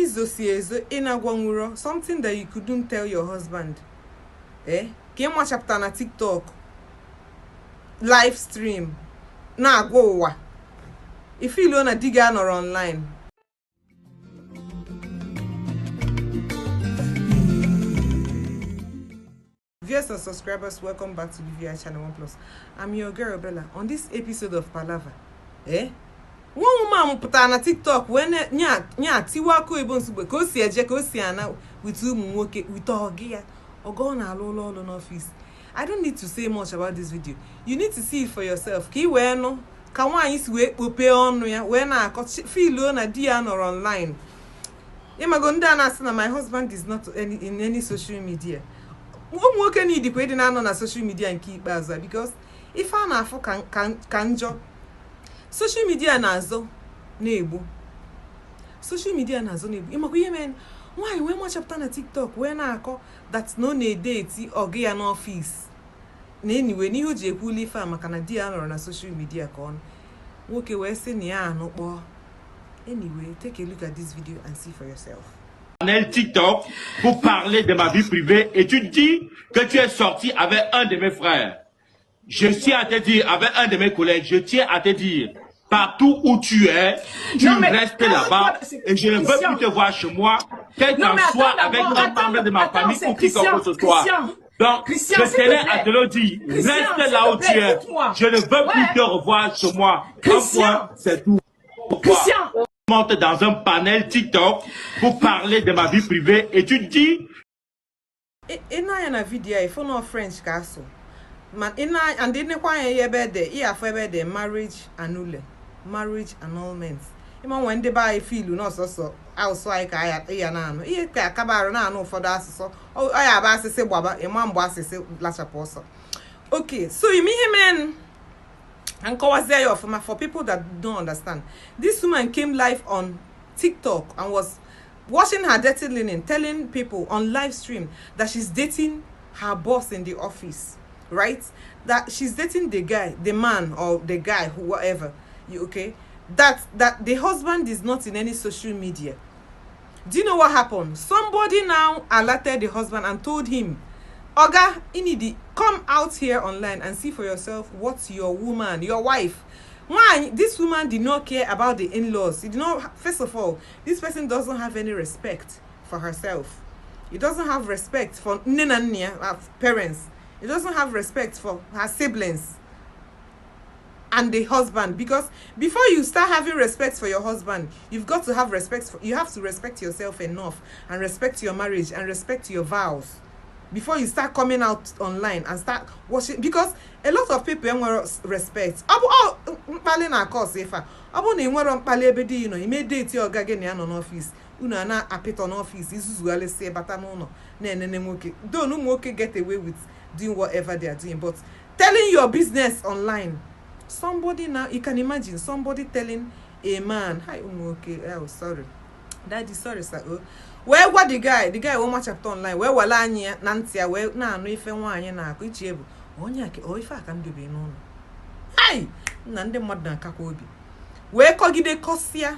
Izosi ezo ị na-agwanwuro, something that you couldn't tell your husband, eh, ka ị machapụta na TikTok live stream na-agwa ụwa ifiluo na di gị anọrọ online. Viewers and subscribers, welcome back to BVI Channel 1 Plus. I'm your girl Bella. On this episode of Palava, eh? One woman pụtara na TikTok wee nya tiwa aka oyibo nsogbe ka o si eje ka o si ana with ụmụ nwoke with ọgị ya ọgọ ọ na-alụ ụlọ ọrụ n'ọfịs. I don't need to say much about this video. You need to see it for yourself ka ị wee nụ ka nwaanyị si wee kpopee ọnụ ya wee na-akọ filuo na di ya nọrọ online. Ịmago ndị a na-asị na my husband is not in any social media. Ụmụ nwoke n'idikwa ịdị na-anọ na social media nke ikpeazụ a because ife a na-afụ ka njọ social media na-azọ na-egbu, social media na-azọ na-egbu. Ịmakwa ihe mere nwaanyị wee machapụta na TikTok wee na-akọ that na ọ na-ede eti ọgụ ya n'ọfịs na anyway n'ihe o ji ekwuli ife a maka na di ya nọrọ na social media ka ọnụ nwoke wee sị na ya anụkpọ. Anyway, take a look at this video and see for yourself. TikTok pour parler de ma vie privée et tu dis que tu es sorti avec un de mes frères. Je tiens à te dire, avec un de mes collègues, je tiens à te dire, partout où tu es, tu Non, mais restes calme-toi, là-bas c'est et je ne veux Christian. plus te voir chez moi, quel Non, qu'en mais soit attends avec d'abord, un attends, membre de ma attends, famille c'est ou quiconque Christian, que ce soit. Christian. Donc, Christian, je s'il te tenais plaît. à te le dire, Christian, reste s'il là te où plaît, tu es. écoute-moi. Je ne veux plus Ouais. te revoir chez moi. Un Christian. point, c'est tout. Pourquoi? Christian. Monte dans un panel TikTok pour parler de ma vie privée et tu dis Ị na-anya na video a ịfụ na French ka asụ ma ị na and ịnekwa anya ya ebe ede ị afụ ebe ede marriage annule, marriage annulment. Ịma nwe ndị be anyị filu n'ọsọsọ asụsụ anyị ka ya na-anụ ihe ka akaba arụ na-anụ ụfọdụ asụsụ ọ ya bụ asịsị gbaba ịma mgbe asịsị lachapụ ọsọ. Okay, so ime ihe men nkọwazie ya ọfụma for people that don't understand. This woman came live on TikTok and was washing her dirty linen, telling people on live stream that she's dating her boss in the office, right? That she's dating the guy, the man or the guy, who whatever, you okay? That the husband is not in any social media. Do you know what happened? Somebody now alerted the husband and told him, Oga, you come out here online and see for yourself what your woman, your wife. Why this woman did not care about the in-laws. He did not. First of all, this person doesn't have any respect for herself. He doesn't have respect for nne na nna, her parents. He doesn't have respect for her siblings and the husband, because before you start having respect for your husband, you've got to have respect for, you have to respect yourself enough and respect your marriage and respect your vows before you start coming out online and start watching, because a lot of people enwere respect. Ọ bụ mkpali na akọs ife a ọ bụrụ na ị nwere mkpali ebe di nọ ime date ọga gị na ya nọ n'ọfịs unu a na-apịtọ n'ọfịs izuzugharịsị bata n'ụlọ na-enene nwoke don ụmụ nwoke get away with doing whatever they are doing, but telling your business online, somebody now, you can imagine somebody telling a man, hi ụmụ nwoke, oh sorry daddy, sorry sir, oh wee gwa the guy wee machapụta online wee were anya ya na ntị ya wee na-anụ ife nwaanyị na-akụ iche bụ onye a o ife a ka m dobe n'ụlọ hai na ndị mmadụ na-akakwa obi wee kọgide kọsịa.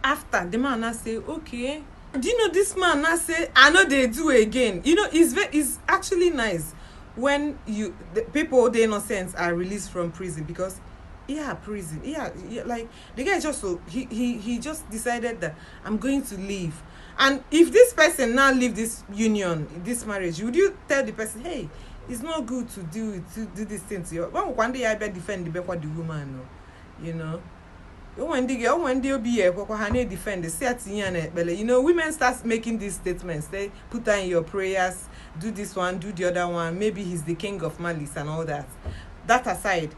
After the man now say, okay, do you know this man now say, I no dey do again. You know, it's actually nice when you the people, the innocent, are released from prison, because yeah, prison, yeah, yeah, like the guy just so he just decided that I'm going to leave. And if this person now leave this union, this marriage, would you tell the person, hey, it's not good to do this thing to your one day I better defend the the woman, no, you know, when they obi ya defend the, you know, women start making these statements. They put her in your prayers, do this one, do the other one, maybe he's the king of malice and all that. That aside,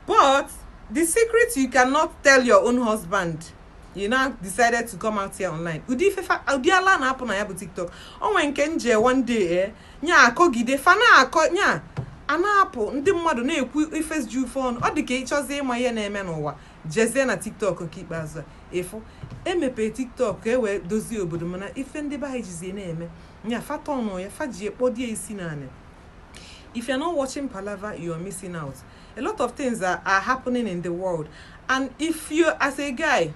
but the secret you cannot tell your own husband, you now decided to come out here online. Ụdị ife ụdị ala na-apụ na ya bụ TikTok. O nwere nke nje one day nya akọgide fa na-akọ nya a na-apụ ndị mmadụ na-ekwu ife ju ife ọnụ. Ọ dị ka ịchọzie ịma ihe na-eme n'ụwa jezie na TikTok nke ikpeazụ a ịfụ emepe TikTok ka e wee dozie obodo, mana ife ndị be anyị jizie na-eme nya fatọnụ ya faji ekpodie isi naanị. If you're not watching Palava, you're missing out. A lot of things are happening in the world. And if you, as a guy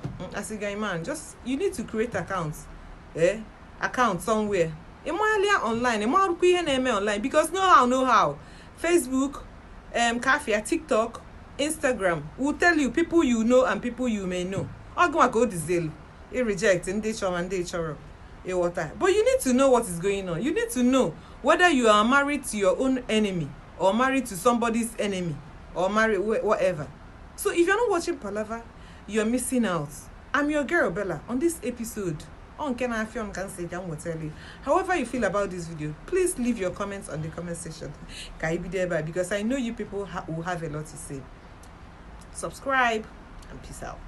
man, just you need to create accounts, eh? Account somewhere. Ịmalịa online, ịmarụkwa ihe na-eme online, because no how, no how. Facebook, Kafia, TikTok, Instagram will tell you people you know and people you may know. Ọ gịnwa ka o dizelu i reject ndị chọrọ, ndị chọrọ ịghọta. But you need to know what is going on. You need to know whether you are married to your own enemy or married to somebody's enemy or married whatever. So if you're not watching Palava, you're missing out. I'm your girl Bella. On this episode, on nke na-afịa m ka m si ka m wetara you. However you feel about this video, please leave your comments on the comment section. Ka anyị bido ebe a, because I know you people will have a lot to say. Subscribe and peace out.